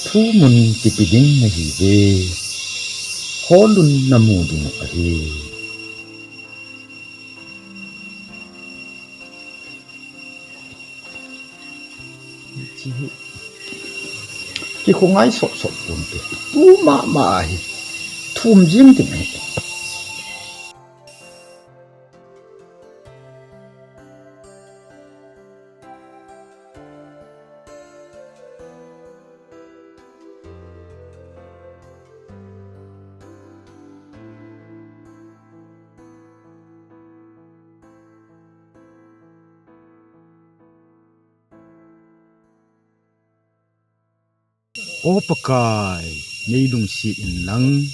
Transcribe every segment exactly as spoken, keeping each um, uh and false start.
Thumun kipe ding nahiuve. Holun namu ding ahi. Kikhongai sot sot ponte. Tu mama ahi. Thum jing ding ahi. O Pakai, nei lungset inlang,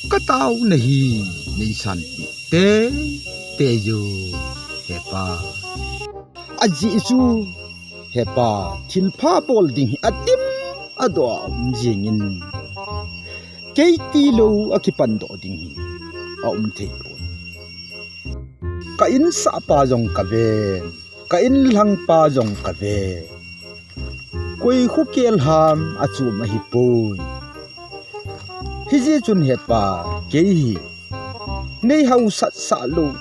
ka taona hi nei sanpeh teitei o, He Pa. Ajeh chu, He Pa, thilpha bol ding hi adim adoh a um jingin, kei tilou a kipandoh ding hi aum thei pon. Ka insahpa jong ka ven, ka inlhangpa jong ka ve. Koi khokel ham achom ahipoi. Hijeh chun He Pa, kei hi nei hausat sah lou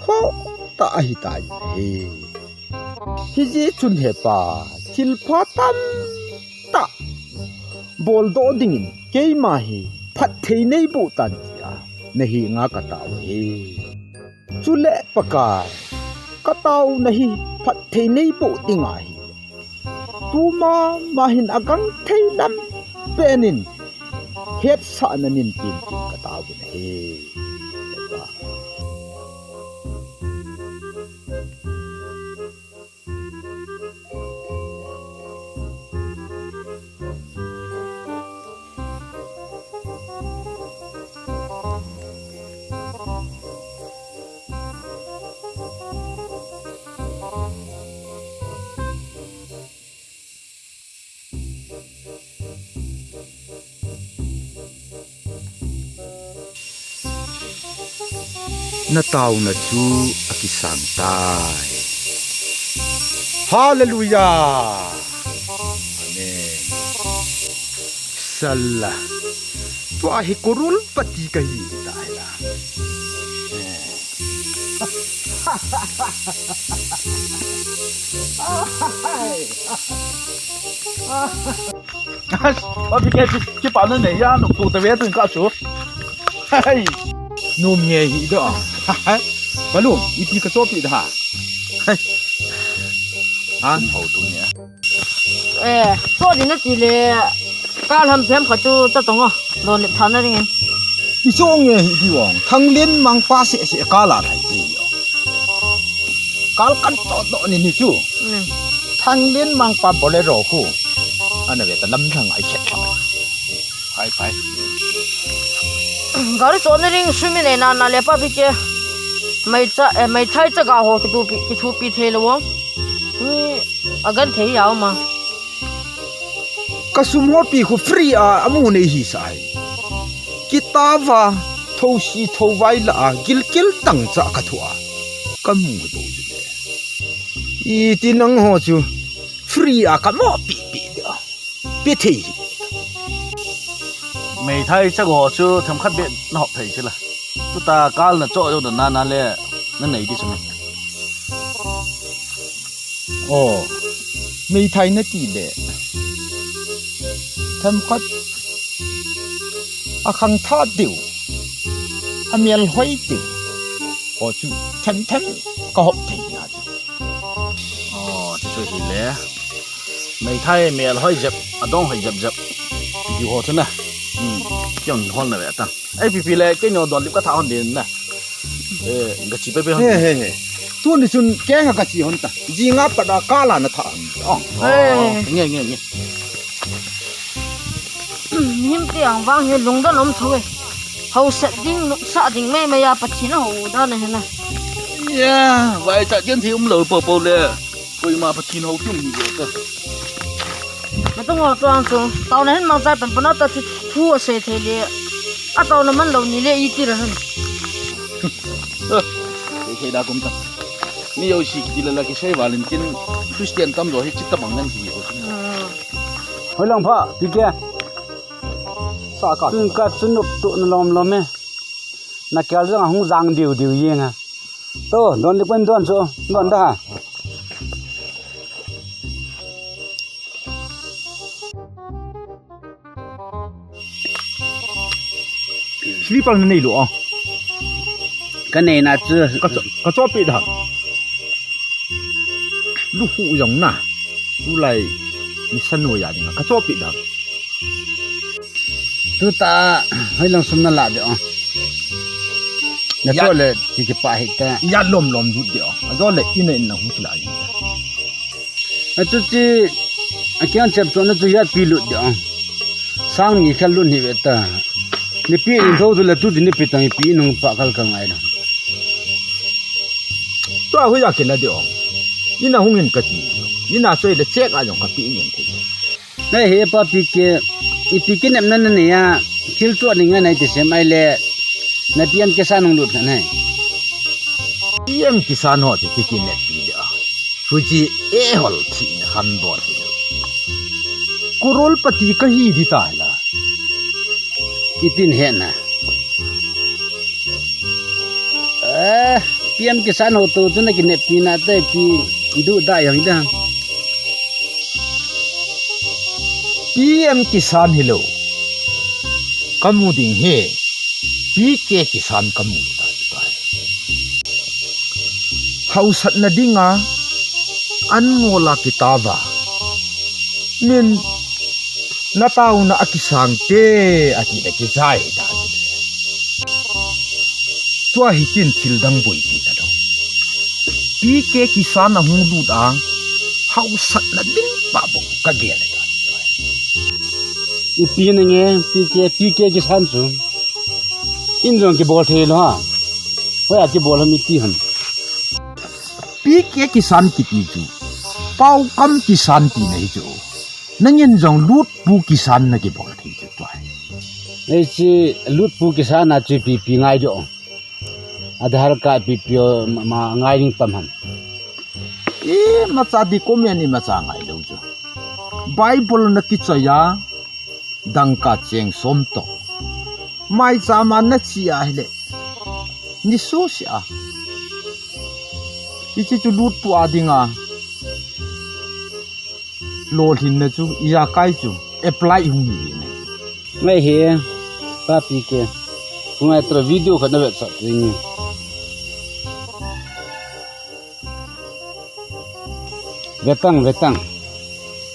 khohtah ahitai ahi. Hijeh chun He Pa, thilpha tamtah boldoh dingin keima hi phatthei nei boh tan tia na henga ka tao ahi. Chule Pakai, ka taona hi phatthei nei boh ding ahi. Tu mama hin agangthei lam pen in hetsahna nei pen tin ka taovin ahi. Na taona chu akisang tai. Hallelujah. Amen. Sala. Tua hi kurul pati kahi tai la. Ai. Ash, papi ke chu, chu pa na nei ya, nung tu te ve tu ka chu. Hai. Num nge hi do. Balum, ipi ka chopi da. Hai. Ha? Tum ho tu ne. Eh, so din na ti le. Kal ham them kha chu ta tong o. Don lep tha na ring in. I chong nge hi di ong. Thanglen mangpa se se kal a thai ti o. Kal kan to to ni ni chu. Mm. Thanglen mangpa Bolero khu. Ana ve ta lam thang ai khet kha. Phai, phai. Gari chon na ring sumi nei na na le papi ke. Mai cha, eh, mai thai cha ga ho kithupi, kithupi thei lo vang. Ni agenthei a um a. Ka sum ho pi khu free a, amu nei hi sa hai. Kita va, thosi thovai la a, gilkel tang cha ka thu a. Ka mu bou chu le. Iti nang ho chu free a ka mo pi pi dia. Pe thei hi. Meithai chak ho chu themkhat beh na hop thei chu la. Tuta kal na cho jo na na le na nei di chu me. Oh, meithai na ti le. Themkhat a khangthah diu, a melhoi diu. Ho chu them them ka hop thei na chu. Oh, chu chu hi le. Meithai melhoi jep, adong hoi jep jep. Ti ho chu na. Hmm. Kion hol na ve ta. Ai pi pi le, kei no don lip ka tha hon din na. Eh, ka chi pe pe hon. He, he, he. Tuni chun kenga ka chi hon ta. Jinga pada kala na tha hon. Oh. Eh. Nge, nge, nge. Him ti ang vang hi lungdon um tho e. Hausa ding, nuksa ding, mai mai a Pathen a hou dan ahi na. Ya, vai ta jen thi um lo po po le. Koima Pathen hou tum hi ta. Na tung ho tuang chu, taona hin mangchai pan pan a ta chu thu asei thei le. A taona man lo ni le iti ra han. Thei thei da kum ta. Mi yo si kiti la la kisei Valentine Christian tam jo hi chit ta bang ngan ki ho. Ah. Hoilang pha, Pi Ke. Sa ka. Tun ka chun nop tu na lom lom e. Na kel jang hung jang diu diu yeng ha. To, don dik pen don chu, don da. Slipper na nei lou a. Ka nei na chu. Ka cho, ka cho pi da. Lu hu jong na. Lu lai ni sa no ya ding a. Ka cho pi da. Tuta, hoilang sum na la de o. Na ya cho le, ki ki pa hi ta. Ya lom lom du de o. A jo le, ina ina hu la. Atuti, akian chep chon atu yat pi lut dia. Sang ni khel lut ni ve ta. Ni pi ni tho tu le tuti ni pi tang pi nung pa khal ka ngai na. Tua hu ya kila dia. Ina hung in ka ti. Ina soi le chek a jong ka pi ning thei. Nai he pa Pi Ke, ipi kinepna na nei a, thil chu a ning a nai ti sem ai le, na P M Kisan hung lut khan hai. P M Kisan ho chu ki kinep pi le a. Huchi e hol thi na kham bol hi lo. Crorepati ka hi di ta la. Itin he na. Eh, P M Kisan ho to chu na kinep pi na te pi du da yang da. P M Kisan hi lo. Ka mu ding he. P K Kisan ka mu ta ta. Hausatna dinga an ngol a kitava. Min na tauna a kisang te a ti le kijai ta ti le. Tua hi kin thil dang boipi ta lo. P K Kisan a hung lut a hausatna ding pa bou ka gel ta. Ipi na nge P K, P K Kisan chu. In jong kibol thei lo ha. Hoi a kibol ham iti ham. P K Kisan kiti chu. Paokam Kisan ti na hi chu. Nangin jong Lutpu Kisan na kibol thei chu tua. Ei chi Lutpu Kisan a chu ipi ipi ngai jo. Aadhaar card ipi ipi o ma, ma ngai ding tam ham. E macha di comment imacha ngai lo chu. Bible na kichoi a. Dangka cheng som to. Maicham a na chi a hile. Ni su si a. Hichi chu Lutpu a dinga. Lolhinna chu, ijakai chu, apply hung hi ne. Ngai he, pa P K. Hung ai tra video khat na vetsah tu ni. Vetang, vetang.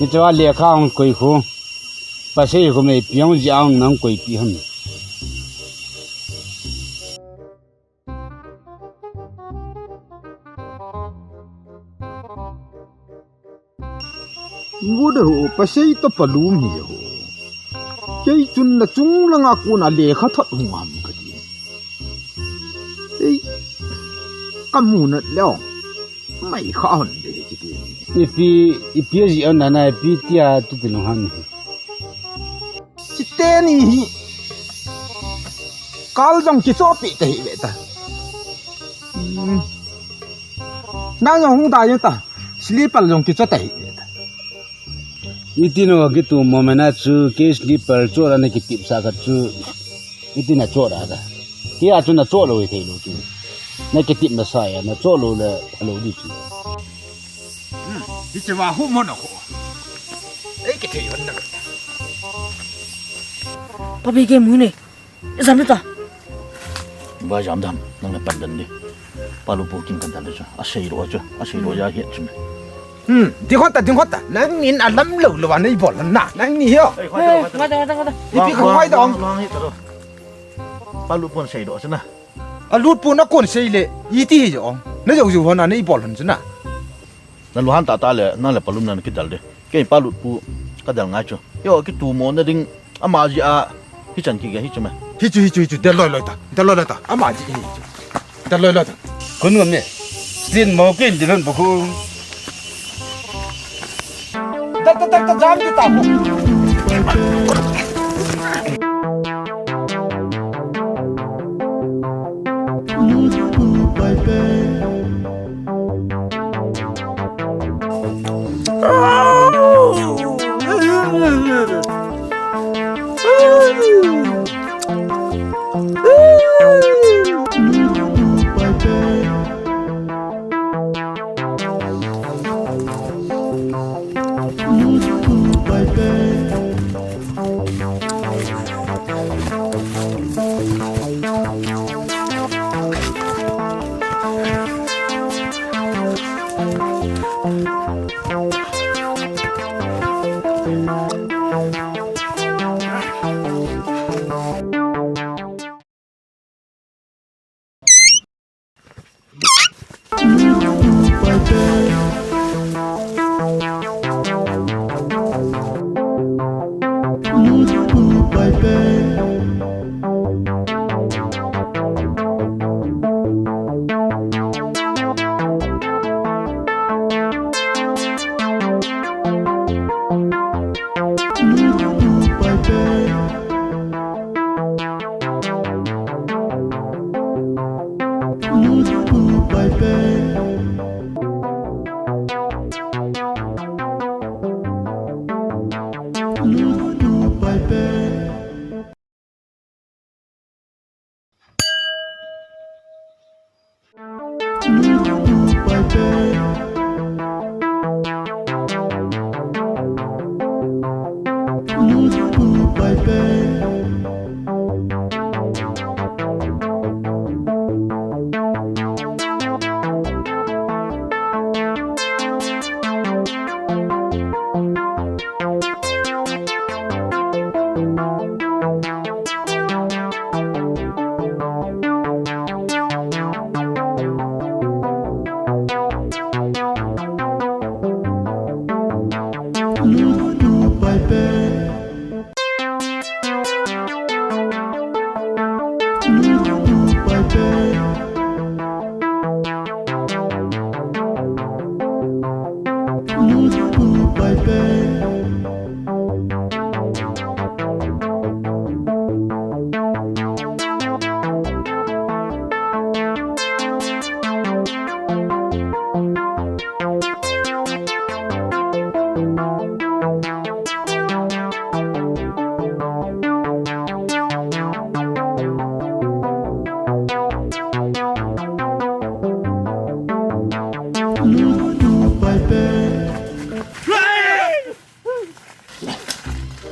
Ni chawa lekha hung koi khu. Pasei khu mei piang ji ang nang koi pi ham. Ngu de ho, pasei to palum hi ho. Kei chun na chung langa kona lekha thot hung ham ka ti. Ei, ka mu nat leo. Mai kha hon de hi ti. Ipi, ipi ji on na na, ipi tia tu ti lung ham hi. Siteni hi. Kal jong kichopi ta hi ve ta. Hmm. Nang jong hung da ta. Slipper jong kicho ta hi ve ta. Iti no kitu moment a chu ke slipper cho la na kitip sa ka chu. Iti na cho la da. Ke a chu na cho lo thei lo chu. Na kitip na sa ya na cho lo le lo di chu. Hmm. Iti wa hu mo na ko. Ei ke thei hon na. Papi ke mu ne. Jam ta. Ba jam dam, nang le pan dan di. Pa Lutpu kin kan dan di chu. A sei ro chu. A sei ro ja hiat chu. Hmm, ding hot ta, ding hot ta. Nangin a lam lo lo a nei bol na. Nang ni ho. Ei, khoi ta, khoi ta. Ngata, ngata, ngata. Ipi ka khoi dong. Luang, luang, luang hi ta ro. Pa Lutpu sei ro chu na. A Lutpu na kon sei le. Iti hi jo. Na jo jo ho na nei bol hon chu na. Na luhan tata le, na le palum na kidal de. Kei pa Lutpu ka dal ngai chu. Yo, kitu mo na ding ama ji a hichan kige hi chu me. Hi chu, hi chu, hi chu, dal loi loi ta. Dal loi loi ta. Ama ji hi chu. Dal loi loi ta. Kun ngam ne. Sin mo kin dilon bu khu. Dal ta, dal ta, jam ki ta.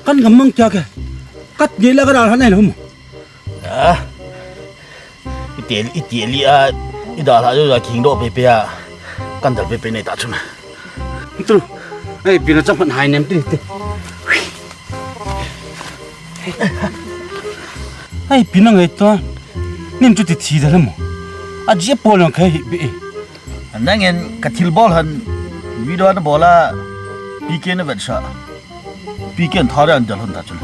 Kan gam mang kya ke? Kat ni la ka dal han ai lo mo. Ah. Ite, ite li a, i dal ha jo ja king do pe pe a. Kan dal pe pe nei ta chu ma. Tu. Ai, pi na chang phan hai nem ti ti. Ai, pi na ngai to. Nin chu ti thi da la mo. A ji pol nang khai hi be. Nangin ka thil bol han video na bol a P K na vetsah. P K an thar an dal han ta chun.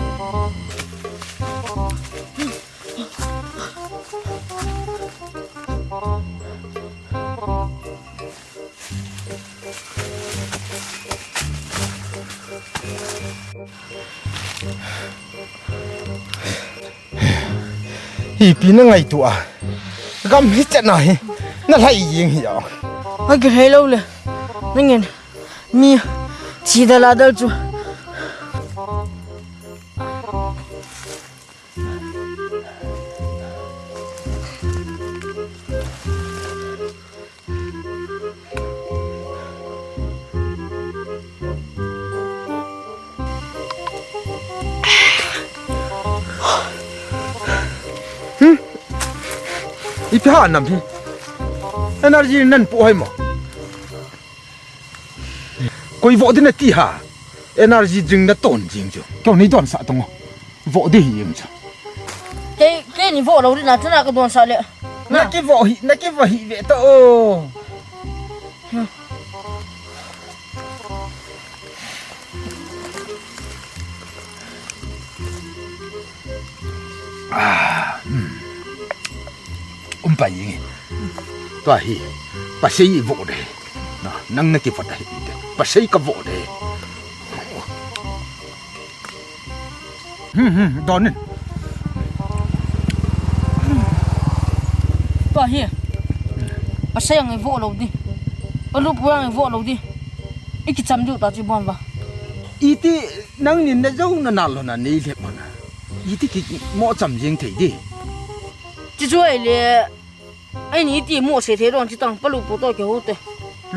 Ipi na ngaito a. Gam hi chet na hi. Na lhai jing hi a. Oi, ka lhai lo le. Nangin mi thi da la dal chu. Hmm? Ipi ha nam hi. Energy nan po hai mo. Koi vo din ati ha. Energy jing na ton jing chu. Kyo ni don sa tong. Vo di hi jing chu. Kei, kei ni vo lo ri na chu na ka don sa le. Na ki vo hi, na ki vo hi ve to o. Ah, hmm. Um pa ying. Tua hi, pasei vo de. Na, nang na ki vo de. Pasei ka vo de. Hmm, hmm, donin. Tua hi. Pasei ang vo lo di. Palupu ang vo lo di. I kicham diu ta chi bon ba. Iti nangnin na jo na nal lo na nei le mo na. Iti ki mo cham jing thei di. Chi chu ai le. Ai ni ti mo se thei don chi tang palupu to ke ho te.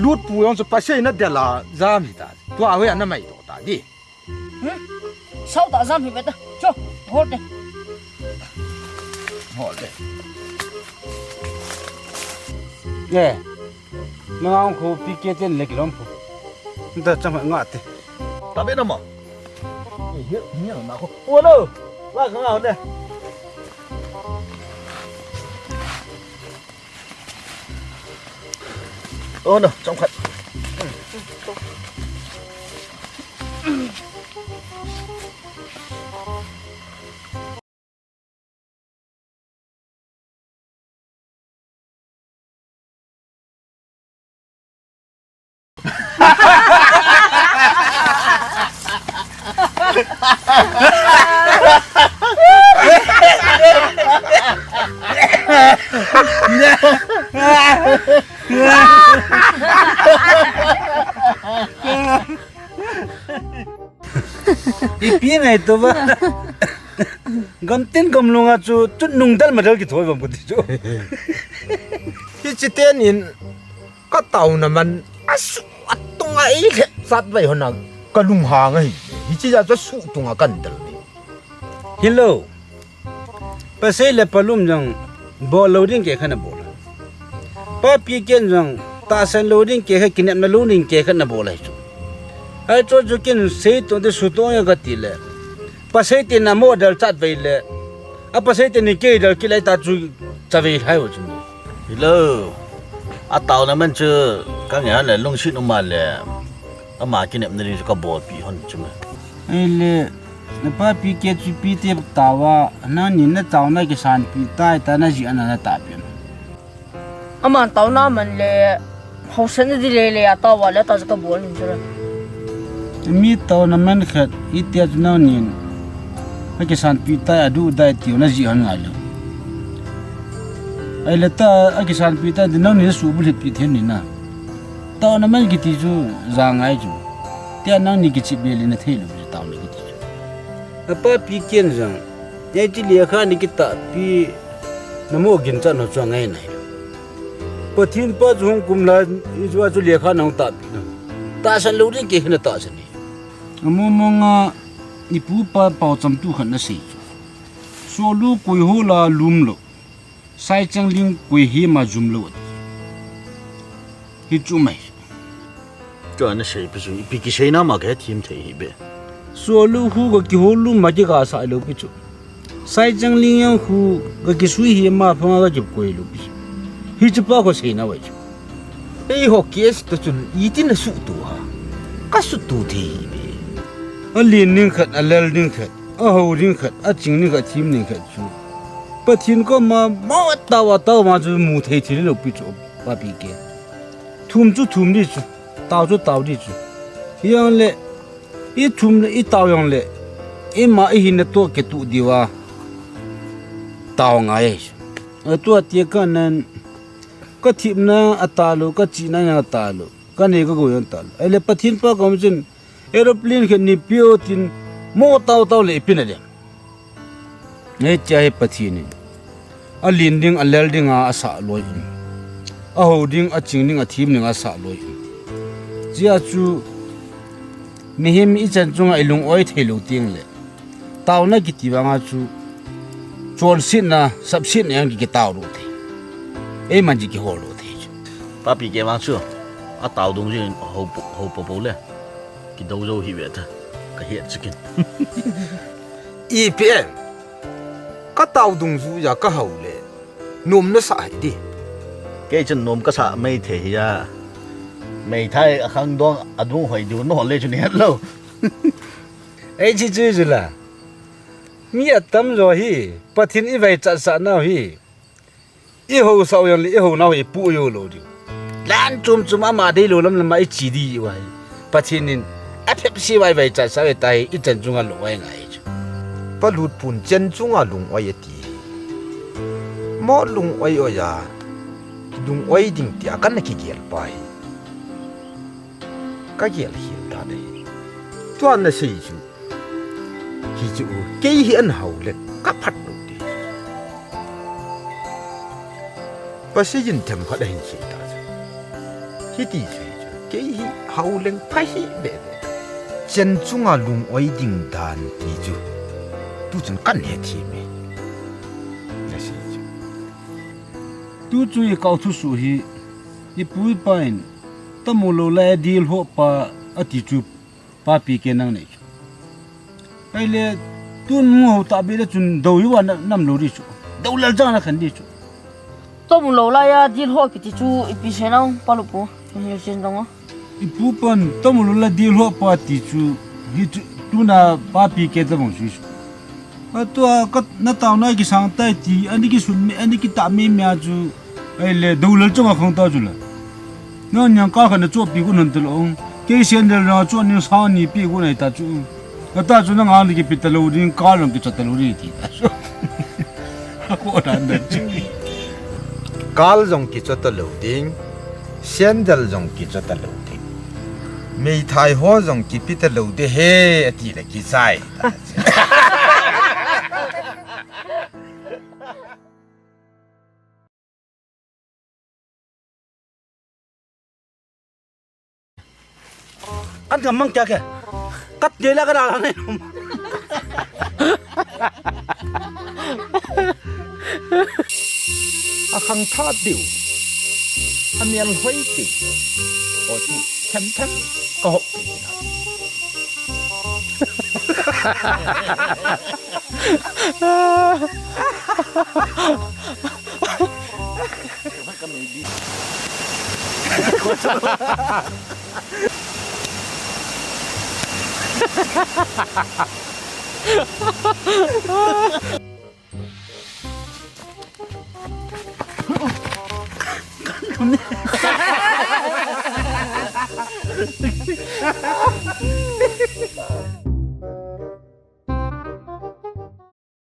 Lutpu yong chu pasei na de la jam hi ta. Tua ho ya na mai to ta di. Hmm? Sao ta jam hi beta. Cho, hol te. Hol te. Ye. Nang ang ko P K ten le kilom ko. Nda chang nga te. Ta be na mo. Ye, ye, ye na ko. O no. Wa ka nga ne. O no, chomkhat. Ipi ngaito ba? Gamtin gamlunga chu tun nungdal madal kithoi bam kati chu. Hichi ten in ka tauna man asu atunga ei le sat vai hona ka lunghang ahi. Hichi ja chu asu tunga kan dal ni. Hello. Pasei le palum jong bol lo ding kei khat na bol. Papi ken jong tahsan lo ding kei khat, kinepna lo ding kei khat na bol ahi chu. Ahi chu chu ken sei tong te su tong ya kati le. Pasei te na mo dal chat vei le. A pasei te ni kei dal kilai ta chu chavei hai u chu. Hello. A tauna man chu ka nge le lungsit um a le. Ama kinepna ding chu ka bolpi hon chu me. Ei le, na papi ke chu pi te tawa, nangni na tauna kisanpi tai ta na ji ana na ta pi. Aman tauna man le, hausa na di le le a tawa le ta chu ka bol nin chu le. Mi tauna man khat, i te chu nangni, a kisanpi tai a du dai ti na ji hon ngai le. Ei le ta, a kisanpi tai di nangni na su bu le pi the ni na. Tauna man kiti chu ja ngai chu. Tia nangni kichip le le na thei lo chu tauna kiti chu. A papi ken jong. Ei ti lekha ni kitahpi na mo gin chan ho chu ngai nai. Pathen pa chu hung kum la i chu a chu lekha na hung tahpi na. Tahsan lo ding kei khat na tahsan ni. A mo mo nga i pu pa pau cham tu khat na sei chu. Solu koi ho la lum lo. Sai chang ling koi hi ma jum lo. Hi chu mai. Chu ana sei pi chu, ipi kisei na ma ka thim thei hi be. Solu hu ka kihol lu ma ki ka sa lo pi chu. Sai chang ling yang hu ka kisui hi ma phang ka kip koi lo pi chu. Hi chu pa ko sei na wai chu. Ei ho kes to chun i tin a su tu ha. Ka su tu thei hi be. A lin ning khat, a lel ning khat, a ho ning khat, a ching ning khat, thim ning khat chu. Pathen koma mo tao a tao ma chu mu thei thei lo pi chu papi ke. Thum chu thum di chu, tao chu tao di chu. Yang le, i thum le, i tao yang le, i ma i hin na to ke tu diu a. Tao ngai chu. A tu a tia ka nan, ka thim na a ta lo, ka chi na yang a ta lo, ka nei ka go yang ta lo. Ei le Pathen pa ka um chin, Aeroplane khat ni piu tin mo tao tao le ipin a dem. Ngai tia hi Pathen in. A lin ding, a lel ding a, a sa loi in. A ho ding, a ching ding, a thim ding a sa loi in. Chia chu mihem i chan chunga i lung oi thei lo ting le. Tauna kiti vanga chu. Chon sin na, sap sin na yang ki tao lo thei. Ei man ji ki hol lo thei chu. Papi ke vang chu. A tao dung jin ho po, ho po po le. Ki do zo hi ve ta. Ka hiat chicken. I pi en. Ka tao dung zu ya ka hau le. Nom na sa hai di. Kei chun nom ka sa mai the hi ya. Mai thai a khang dong a dung hoi du no le chu ni het lo. Ei chi chu chu la. Mi a tam zo hi. Pathen i vai chat sa nau hi. I ho sau yang le, i ho nau i pu yo lo di. Lan chum chum ama dei lo lam lam i chi di u ai. Pathen in a phep si vai vai cha sa ve tai i chan chunga lo ai ngai chu. Pa lut pun chan chunga lung oi a ti. Mo lung oi oi a. Lung oi ding tia kan na ki gel pai. Ka gel hil ta dei. Tua na sei chu. Hi chu, kei hi an hau le ka phat lo ti. Pasei in them khat a hin sei ta chu. Hi ti chu hi chu, kei hi hau leng pha hi be be. Chen chunga lung oi ding dan ti chu. Tu chun kan he thi me. Na sei chu. Tu chu i kau thu su hi, i pu i pa in, tamu lo la dil ho pa a ti chu. Papi ke nang nei chu. Ai le, tun mu ho ta be le chun do yu wa na, nam lo di chu. Do lal jang na khan di chu. Tamu lo la ya dil ho kiti chu ipi se nang pa lu pu. Ni sin dong. I pu pan tamu lo la dil ho pa ti chu. Hi chu, tuna papi ke ta bang chu. A tua ka na tau na ki sang tai ti, ani ki sun me, ani ki ta me me a chu. Ai le, do lal chang a khang ta chu la. Nang niang kal khat na chohpeh got hon talou. Kei sandal na choh ning sang ni peh got nai ta chu. Ata chu nang ang kipe talou ding, kal jong kichoh talou ding ti ta chu. Ako dan dan chu. Kal jong kichoh talou ding, sandal jong kichoh talou ding. Meithai ho jong kipe talou ding he, ati le kichai. Kan gam mang kya kya? Kat de la ka da la ne. A khang tha diu. A mial hoi diu. O ti them them ka hop.